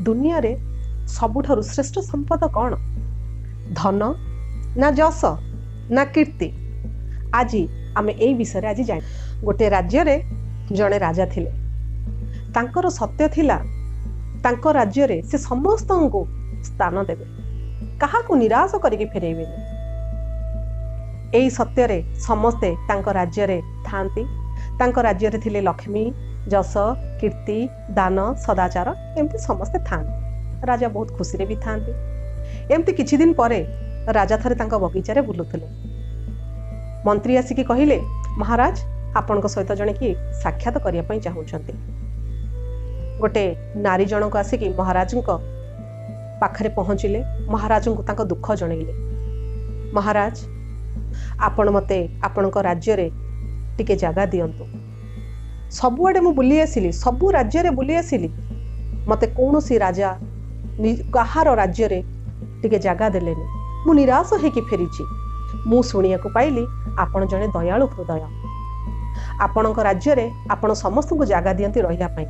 ଦୁନିଆରେ ସବୁଠାରୁ ଶ୍ରେଷ୍ଠ ସମ୍ପଦ କ'ଣ? ଧନ ନା ଯଶ ନା କୀର୍ତ୍ତି? ଆଜି ଆମେ ଏଇ ବିଷୟରେ ଆଜି ଜାଣି। ଗୋଟେ ରାଜ୍ୟରେ ଜଣେ ରାଜା ଥିଲେ। ତାଙ୍କର ସତ୍ୟ ଥିଲା ତାଙ୍କ ରାଜ୍ୟରେ ସେ ସମସ୍ତଙ୍କୁ ସ୍ଥାନ ଦେବେ, କାହାକୁ ନିରାଶ କରିକି ଫେରେଇବେନି। ଏଇ ସତ୍ୟରେ ସମସ୍ତେ ତାଙ୍କ ରାଜ୍ୟରେ ଥାଆନ୍ତି। ତାଙ୍କ ରାଜ୍ୟରେ ଥିଲେ ଲକ୍ଷ୍ମୀ, ଯଶ, କୀର୍ତ୍ତି, ଦାନ, ସଦାଚାର, ଏମିତି ସମସ୍ତେ ଥାଆନ୍ତି। ରାଜା ବହୁତ ଖୁସିରେ ବି ଥାଆନ୍ତି। ଏମିତି କିଛି ଦିନ ପରେ ରାଜା ଥରେ ତାଙ୍କ ବଗିଚାରେ ବୁଲୁଥିଲେ। ମନ୍ତ୍ରୀ ଆସିକି କହିଲେ, ମହାରାଜ, ଆପଣଙ୍କ ସହିତ ଜଣେ କିଏ ସାକ୍ଷାତ କରିବା ପାଇଁ ଚାହୁଁଛନ୍ତି। ଗୋଟେ ନାରୀ ଜଣକ ଆସିକି ମହାରାଜଙ୍କ ପାଖରେ ପହଞ୍ଚିଲେ। ମହାରାଜଙ୍କୁ ତାଙ୍କ ଦୁଃଖ ଜଣେଇଲେ। ମହାରାଜ, ଆପଣ ମୋତେ ଆପଣଙ୍କ ରାଜ୍ୟରେ ଟିକେ ଜାଗା ଦିଅନ୍ତୁ। ସବୁଆଡ଼େ ମୁଁ ବୁଲି ଆସିଲି, ସବୁ ରାଜ୍ୟରେ ବୁଲି ଆସିଲି, ମୋତେ କୌଣସି ରାଜା କାହାର ରାଜ୍ୟରେ ଟିକେ ଜାଗା ଦେଲେନି। ମୁଁ ନିରାଶ ହେଇକି ଫେରିଛି। ମୁଁ ଶୁଣିବାକୁ ପାଇଲି ଆପଣ ଜଣେ ଦୟାଳୁ ହୃଦୟ, ଆପଣଙ୍କ ରାଜ୍ୟରେ ଆପଣ ସମସ୍ତଙ୍କୁ ଜାଗା ଦିଅନ୍ତି ରହିବା ପାଇଁ।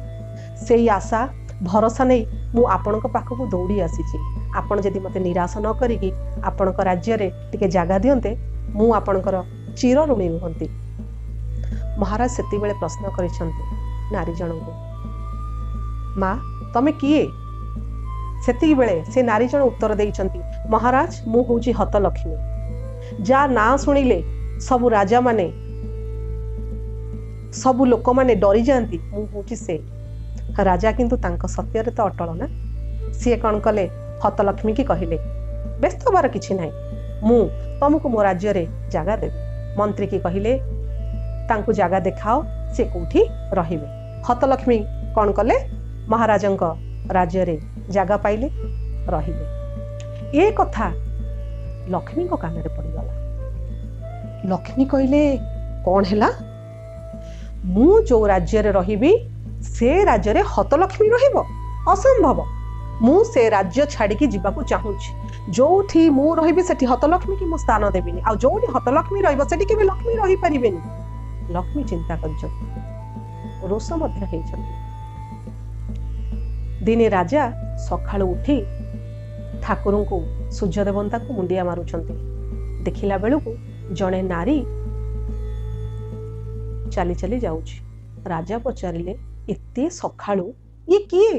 ସେଇ ଆଶା ଭରସା ନେଇ ମୁଁ ଆପଣଙ୍କ ପାଖକୁ ଦୌଡ଼ି ଆସିଛି। ଆପଣ ଯଦି ମୋତେ ନିରାଶ ନ କରିକି ଆପଣଙ୍କ ରାଜ୍ୟରେ ଟିକେ ଜାଗା ଦିଅନ୍ତେ, ମୁଁ ଆପଣଙ୍କର ଚିରଋଣୀ ରୁହନ୍ତି। ମହାରାଜ ସେତିକିବେଳେ ପ୍ରଶ୍ନ କରିଛନ୍ତି ନାରୀ ଜଣଙ୍କୁ, ମା, ତମେ କିଏ? ସେତିକିବେଳେ ସେ ନାରୀ ଜଣ ଉତ୍ତର ଦେଇଛନ୍ତି, ମହାରାଜ, ମୁଁ ହେଉଛି ହତଲକ୍ଷ୍ମୀ, ଯାହା ନାଁ ଶୁଣିଲେ ସବୁ ରାଜାମାନେ, ସବୁ ଲୋକମାନେ ଡରିଯାଆନ୍ତି, ମୁଁ ହେଉଛି ସେ। ରାଜା କିନ୍ତୁ ତାଙ୍କ ସତ୍ୟରେ ତ ଅଟଳ ନା। ସିଏ କ'ଣ କଲେ, ହତଲକ୍ଷ୍ମୀ କି କହିଲେ, ବ୍ୟସ୍ତ ହେବାର କିଛି ନାହିଁ, ମୁଁ ତମକୁ ମୋ ରାଜ୍ୟରେ ଜାଗା ଦେବି। ମନ୍ତ୍ରୀ କି କହିଲେ, ତାଙ୍କୁ ଜାଗା ଦେଖାଅ, ସେ କୋଉଠି ରହିବେ। ହତଲକ୍ଷ୍ମୀ କ'ଣ କଲେ, ମହାରାଜଙ୍କ ରାଜ୍ୟରେ ଜାଗା ପାଇଲେ, ରହିଲେ। ଏ କଥା ଲକ୍ଷ୍ମୀଙ୍କ କାନରେ ପଡ଼ିଗଲା। ଲକ୍ଷ୍ମୀ କହିଲେ, କ'ଣ ହେଲା? ମୁଁ ଯୋଉ ରାଜ୍ୟରେ ରହିବି ସେ ରାଜ୍ୟରେ ହତଲକ୍ଷ୍ମୀ ରହିବ? ଅସମ୍ଭବ। ମୁଁ ସେ ରାଜ୍ୟ ଛାଡ଼ିକି ଯିବାକୁ ଚାହୁଁଛି। ଯୋଉଠି ମୁଁ ରହିବି ସେଠି ହତଲକ୍ଷ୍ମୀ କି ମୁଁ ସ୍ଥାନ ଦେବିନି, ଆଉ ଯୋଉଠି ହତଲକ୍ଷ୍ମୀ ରହିବ ସେଠି କେବେ ଲକ୍ଷ୍ମୀ ରହିପାରିବେନି। ଲକ୍ଷ୍ମୀ ଚିନ୍ତା କରିଛନ୍ତି, ରୋଷ ମଧ୍ୟ ହେଇଛନ୍ତି। ଦିନେ ରାଜା ସକାଳୁ ଉଠି ଠାକୁରଙ୍କୁ, ସୂର୍ଯ୍ୟଦେବତାଙ୍କୁ ମୁଣ୍ଡିଆ ମାରୁଛନ୍ତି। ଦେଖିଲା ବେଳକୁ ଜଣେ ନାରୀ ଚାଲି ଚାଲି ଯାଉଛି। ରାଜା ପଚାରିଲେ, ଏତେ ସକାଳୁ ଇଏ କିଏ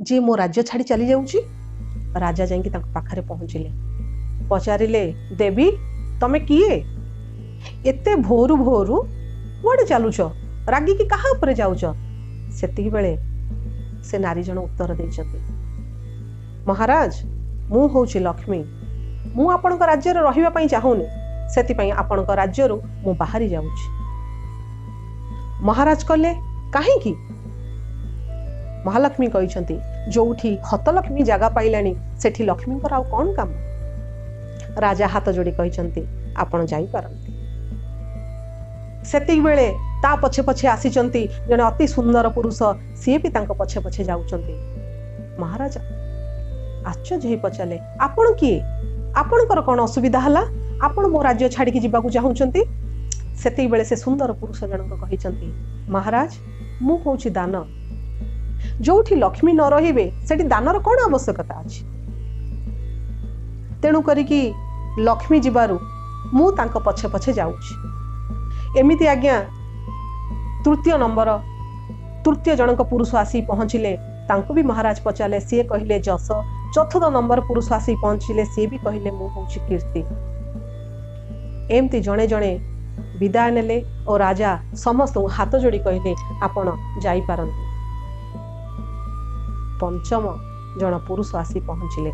ଯିଏ ମୋ ରାଜ୍ୟ ଛାଡ଼ି ଚାଲି ଯାଉଛି? ରାଜା ଯାଇକି ତାଙ୍କ ପାଖରେ ପହଞ୍ଚିଲେ। ପଚାରିଲେ, ଦେବୀ, ତମେ କିଏ? ଏତେ ଭୋରୁ ଭୋରୁ କୁଆଡ଼େ ଚାଲୁଛ? ରାଗିକି କାହା ଉପରେ ଯାଉଛ? ସେତିକି ବେଳେ ସେ ନାରୀ ଜଣ ଉତ୍ତର ଦେଇଛନ୍ତି, ମହାରାଜ, ମୁଁ ହଉଛି ଲକ୍ଷ୍ମୀ। ମୁଁ ଆପଣଙ୍କ ରାଜ୍ୟରେ ରହିବା ପାଇଁ ଚାହୁଁନି, ସେଥିପାଇଁ ଆପଣଙ୍କ ରାଜ୍ୟରୁ ମୁଁ ବାହାରି ଯାଉଛି। ମହାରାଜ କହିଲେ, କାହିଁକି? ମହାଲକ୍ଷ୍ମୀ କହିଛନ୍ତି, ଯୋଉଠି ହତଲକ୍ଷ୍ମୀ ଜାଗା ପାଇଲାଣି ସେଠି ଲକ୍ଷ୍ମୀଙ୍କର ଆଉ କ'ଣ କାମ? ରାଜା ହାତ ଯୋଡ଼ି କହିଛନ୍ତି, ଆପଣ ଯାଇପାରନ୍ତି। ସେତିକି ବେଳେ ତା ପଛେ ପଛେ ଆସିଛନ୍ତି ଜଣେ ଅତି ସୁନ୍ଦର ପୁରୁଷ, ସିଏ ବି ତାଙ୍କ ପଛେ ପଛେ ଯାଉଛନ୍ତି। ମହାରାଜା ଆଶ୍ଚର୍ଯ୍ୟ ହେଇ ପଚାରିଲେ, ଆପଣ କିଏ? ଆପଣଙ୍କର କ'ଣ ଅସୁବିଧା ହେଲା? ଆପଣ ମୋ ରାଜ୍ୟ ଛାଡ଼ିକି ଯିବାକୁ ଚାହୁଁଛନ୍ତି? ସେତିକି ବେଳେ ସେ ସୁନ୍ଦର ପୁରୁଷ ଜଣକ କହିଛନ୍ତି, ମହାରାଜ, ମୁଁ ହେଉଛି ଦାନ। ଯୋଉଠି ଲକ୍ଷ୍ମୀ ନ ରହିବେ ସେଠି ଦାନର କ'ଣ ଆବଶ୍ୟକତା ଅଛି? ତେଣୁ କରିକି ଲକ୍ଷ୍ମୀ ଯିବାରୁ ମୁଁ ତାଙ୍କ ପଛେ ପଛେ ଯାଉଛି। ଏମିତି ଆଜ୍ଞା ତୃତୀୟ ଜଣଙ୍କ ପୁରୁଷ ଆସି ପହଞ୍ଚିଲେ। ତାଙ୍କୁ ବି ମହାରାଜ ପଚାରିଲେ, ସିଏ କହିଲେ ଯଶ। ଚତୁର୍ଥ ନମ୍ବର ପୁରୁଷ ଆସି ପହଞ୍ଚିଲେ, ସିଏ ବି କହିଲେ ମୁଁ ହେଉଛି କୀର୍ତ୍ତି। ଏମିତି ଜଣେ ଜଣେ ବିଦାୟ ନେଲେ ଓ ରାଜା ସମସ୍ତଙ୍କୁ ହାତ ଯୋଡ଼ି କହିଲେ, ଆପଣ ଯାଇପାରନ୍ତି। ପଞ୍ଚମ ଜଣ ପୁରୁଷ ଆସି ପହଞ୍ଚିଲେ,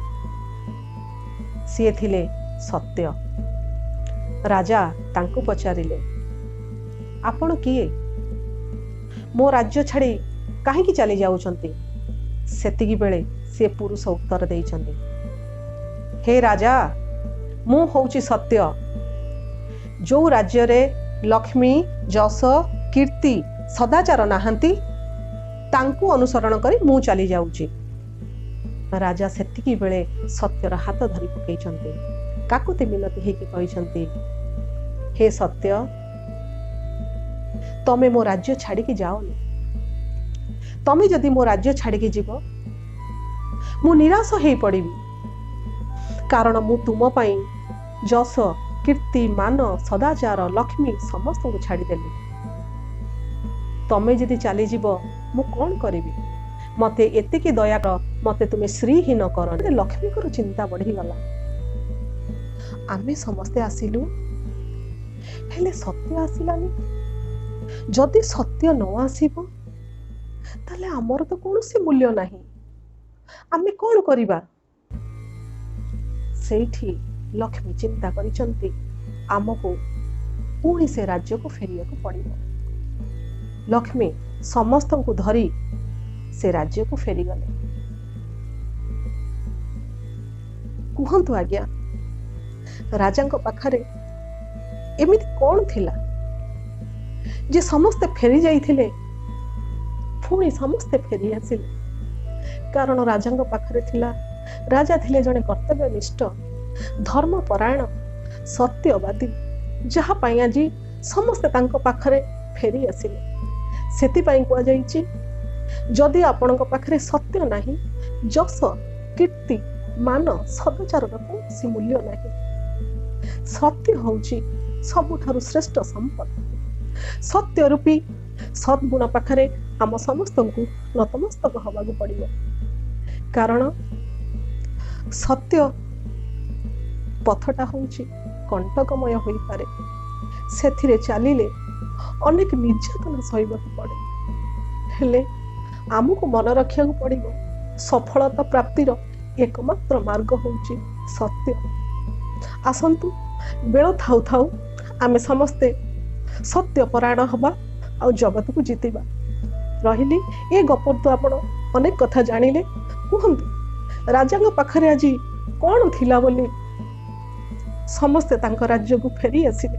ସିଏ ଥିଲେ ସତ୍ୟ। ରାଜା ତାଙ୍କୁ ପଚାରିଲେ, ଆପଣ କିଏ? ମୋ ରାଜ୍ୟ ଛାଡ଼ି କାହିଁକି ଚାଲି ଯାଉଛନ୍ତି? ସେତିକି ବେଳେ ସେ ପୁରୁଷ ଉତ୍ତର ଦେଇଛନ୍ତି, ହେ ରାଜା, ମୁଁ ହଉଛି ସତ୍ୟ। ଯୋଉ ରାଜ୍ୟରେ ଲକ୍ଷ୍ମୀ, ଯଶ, କୀର୍ତ୍ତି, ସଦାଚାର ନାହାନ୍ତି, ତାଙ୍କୁ ଅନୁସରଣ କରି ମୁଁ ଚାଲି ଯାଉଛି। ରାଜା ସେତିକି ବେଳେ ସତ୍ୟର ହାତ ଧରି ପକେଇଛନ୍ତି। କାକୁତି ମିନତି ହେଇକି କହିଛନ୍ତି, ହେ ସତ୍ୟ, ତମେ ମୋ ରାଜ୍ୟ ଛାଡ଼ିକି ଯାଅନି। ତମେ ଯଦି ମୋ ରାଜ୍ୟ ଛାଡ଼ିକି ଯିବ, ମୁଁ ନିରାଶ ହେଇପଡ଼ିବି, କାରଣ ମୁଁ ତୁମ ପାଇଁ ଯଶ, କୀର୍ତ୍ତି, ମାନ, ସଦାଚାର, ଲକ୍ଷ୍ମୀ ସମସ୍ତଙ୍କୁ ଛାଡ଼ିଦେଲି। ତମେ ଯଦି ଚାଲିଯିବ, ମୁଁ କ'ଣ କରିବି? ମତେ ଏତିକି ଦୟା କର, ମତେ ତୁମେ ଶ୍ରୀହୀନ କର। ଲକ୍ଷ୍ମୀଙ୍କର ଚିନ୍ତା ବଢିଗଲା। ଆମେ ସମସ୍ତେ ଆସିଲୁ, ହେଲେ ସତ୍ୟ ଆସିଲାନି। ଯଦି ସତ୍ୟ ନ ଆସିବ, ତାହେଲେ ଆମର ତ କୌଣସି ମୂଲ୍ୟ ନାହିଁ। ଆମେ କ'ଣ କରିବା? ସେଇଠି ଲକ୍ଷ୍ମୀ ଚିନ୍ତା କରିଛନ୍ତି, ଆମକୁ ପୁଣି ସେ ରାଜ୍ୟକୁ ଫେରିବାକୁ ପଡ଼ିବ। ଲକ୍ଷ୍ମୀ ସମସ୍ତଙ୍କୁ ଧରି ସେ ରାଜ୍ୟକୁ ଫେରିଗଲେ। କୁହନ୍ତୁ ଆଜ୍ଞା, ରାଜାଙ୍କ ପାଖରେ ଏମିତି କ'ଣ ଥିଲା ଯେ ସମସ୍ତେ ଫେରି ଯାଇଥିଲେ, ପୁଣି ସମସ୍ତେ ଫେରି ଆସିଲେ? କାରଣ ରାଜାଙ୍କ ପାଖରେ ଥିଲା, ରାଜା ଥିଲେ ଜଣେ କର୍ତ୍ତବ୍ୟନିଷ୍ଠ, ଧର୍ମପରାୟଣ, ସତ୍ୟବାଦୀ, ଯାହା ପାଇଁ ଆଜି ସମସ୍ତେ ତାଙ୍କ ପାଖରେ ଫେରି ଆସିଲେ। ସେଥିପାଇଁ କୁହାଯାଇଛି, ଯଦି ଆପଣଙ୍କ ପାଖରେ ସତ୍ୟ ନାହିଁ, ଯଶ, କୀର୍ତ୍ତି, ମାନ, ସଦାଚାରର କୌଣସି ମୂଲ୍ୟ ନାହିଁ। ସତ୍ୟ ହେଉଛି ସବୁଠାରୁ ଶ୍ରେଷ୍ଠ ସମ୍ପଦ। ସତ୍ୟ ରୂପୀ ସଦ୍ଗୁଣ ପାଖରେ ଆମ ସମସ୍ତଙ୍କୁ ନତମସ୍ତକ ହେବାକୁ ପଡ଼ିବ, କାରଣ ସତ୍ୟ ପଥଟା ହେଉଛି କଣ୍ଟକମୟ ହୋଇପାରେ। ସେଥିରେ ଚାଲିଲେ ଅନେକ ନିର୍ଯାତନା ସହିବାକୁ ପଡ଼େ, ହେଲେ ଆମକୁ ମନେ ରଖିବାକୁ ପଡ଼ିବ, ସଫଳତା ପ୍ରାପ୍ତିର ଏକମାତ୍ର ମାର୍ଗ ହେଉଛି ସତ୍ୟ। ଆସନ୍ତୁ, ବେଳ ଥାଉ ଥାଉ ଆମେ ସମସ୍ତେ ସତ୍ୟ ପରାୟଣ ହବା ଆଉ ଜଗତକୁ ଜିତିବା। ରହିଲି। ଏ ଗପରୁ ତ ଆପଣ ଅନେକ କଥା ଜାଣିଲେ। କୁହନ୍ତୁ, ରାଜାଙ୍କ ପାଖରେ ଆଜି କ'ଣ ଥିଲା ବୋଲି ସମସ୍ତେ ତାଙ୍କ ରାଜ୍ୟକୁ ଫେରି ଆସିଲେ?